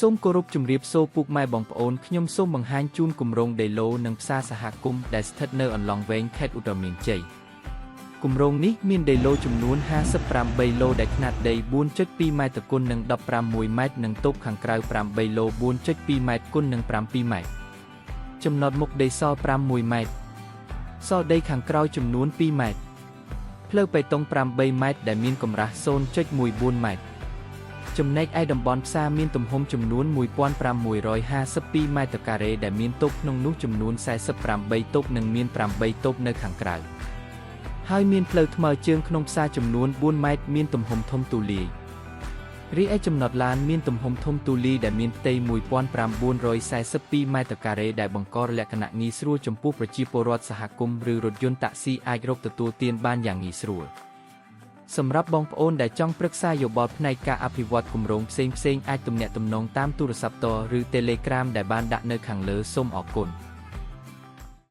សូមគោរពជម្រាបសួរពុកម៉ែបងប្អូនខ្ញុំសូមបង្ហាញជូនគម្រោងដីឡូនិងផ្សារសហគមន៍ដែលស្ថិតនៅអន្លង់វែងខេត្តឧត្តរមានជ័យគម្រោងនេះមានដីឡូចំនួន58ឡូដែលខ្នាតដី4.2ម៉ែត្រគុណនឹង16ម៉ែត្រនិងតូបខាងក្រៅ8ឡូ4.2ម៉ែត្រគុណនឹង7ម៉ែត្រចំណតមុខដីសល់6ម៉ែត្រសល់ដីខាងក្រោយចំនួន2ម៉ែត្រផ្លូវបេតុង8ម៉ែត្រដែលមានកម្រាស់0.14ម៉ែត្រ ចំណែកឯតំបន់ផ្សារមានទំហំចំនួន1552ម៉ែត្រការ៉េដែលមានតូបក្នុងនោះចំនួន48តូបនិងមាន8តូបនៅខាងក្រៅហើយមានផ្លូវថ្មើរជើងក្នុងផ្សារចំនួន4ម៉ែត្រមានទំហំធំទូលាយរីឯចំណតឡានមានទំហំធំទូលាយដែលមានផ្ទៃ1942ម៉ែត្រការ៉េដែលបង្កលក្ខណៈងាយស្រួលចំពោះប្រជាពលរដ្ឋសហគមន៍ឬរថយន្តតាក់ស៊ីអាចរកទទួលទានបានយ៉ាងងាយស្រួល សម្រាប់បងប្អូនដែលចង់ប្រឹក្សាយោបល់ផ្នែកការអភិវឌ្ឍគម្រោងផ្សេងៗអាចទំនាក់ទំនងតាមទូរស័ព្ទតឬ Telegram ដែលបានដាក់នៅខាងលើសូមអរគុណ។